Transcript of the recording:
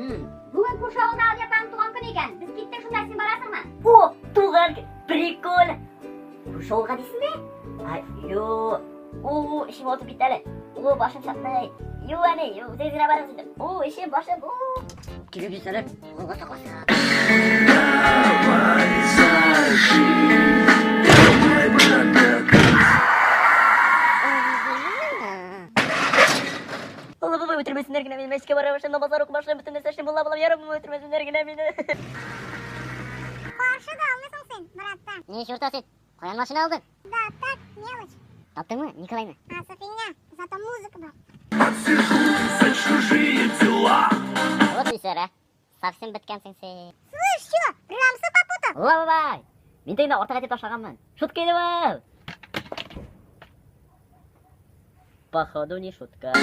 Бүген күрше авылда Адия апаның туган көне икән. Без киттек шунда, син барасыңмы? О, туган көн! Прикольно! Күрше авылга дисеңме? Ай, ю. О, эшем авыртып китте әле. О, башым чатный. Ю, әни, ю, үзегез генә барыгыз инде. О, эшем, башым, о. Килеп җитсәләр, Алла сакласын. Давай зажги, давай, брат, до конца. Алла бабай, үтермәсеннәр генә мине. Мәчеткә бара башлыйм, намазлар укый башлыйм, бөтен нәрсә эшлим. Мулла булам, ярым, үтермәсеннәр генә мине. Каршы да алмыйсың син, братан. Ни чурта син? Каян машина алдың? Да так, мелочь. Таптыңмы Николайны? Ансы фигня, зато музыка бар. Отсижу за чужие дела. Вот исәр, а. Совсем беткәнсең син. Слышь, чё, рамсы попутал? Алла бабай! Мин тегендә артык әйтеп ташлаганмын. Шутка иде бу! Походу не шутка.